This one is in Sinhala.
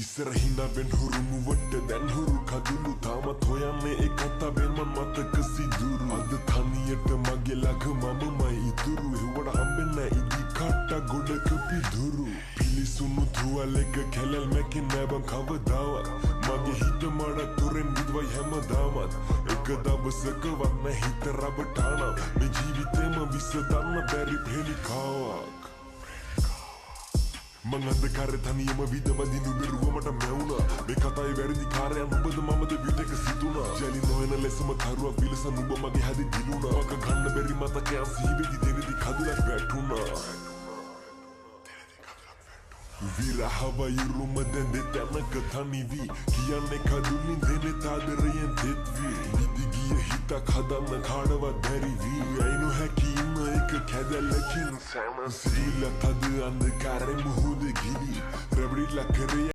ඉස්සර හිනාවෙන් හුරු මුවට දැන් හුරු කඳුළු තාමත් හොයන්නේ ඒ කතාවෙන් මන් මතක සිදුරු. අද තනියට මගේ ළඟ මමමයි ඉතුරු. එව්වට හම්බෙන්නේ ඉදි කට්ට ගොඩක පිදුරු. පිලිසුණු තුවාලෙක කැලැල් මැකෙන්නේ නෑ බං කවදාවත්. මගේ හිත මඩක් තුරෙන් විදවයි හැමදාමත්. එක දවසකවත් නෑ හිත රබටානම්. මේ ජීවිතේම විසඳන්න බැරි ප්‍රේලිකාවක්. මං අන්ධකාරේ තනියම විඳවදිනු බැරුව මට මැවුණා. මේ කතාවේ වැරදි කාරයන් නුඹද මමද විටක සිතුණා. ජලි නොවන ලෙසම තරුවක් විලස නුඹ මගේ හදේ දිලුණා. මක ගන්න බැරි මතකයන් සිහි වෙදි දෙනෙදි කඳුලක් වැටුණා. විරහ වයුරුම දැන් දෙතැනක තනි වී කියන්නේ කඳුලින් දෙනෙත් ආදරයෙන් තෙත් වී. විදි ගිය හිතක් හදන්න කාටවත් බැරි වී. ඇයි නොහැකි ඉන්න එක කැදැල්ලකින් සැනසීලා. තද අන්ධකාරේ මුහුද ගිලී රැවටිලා කරේ.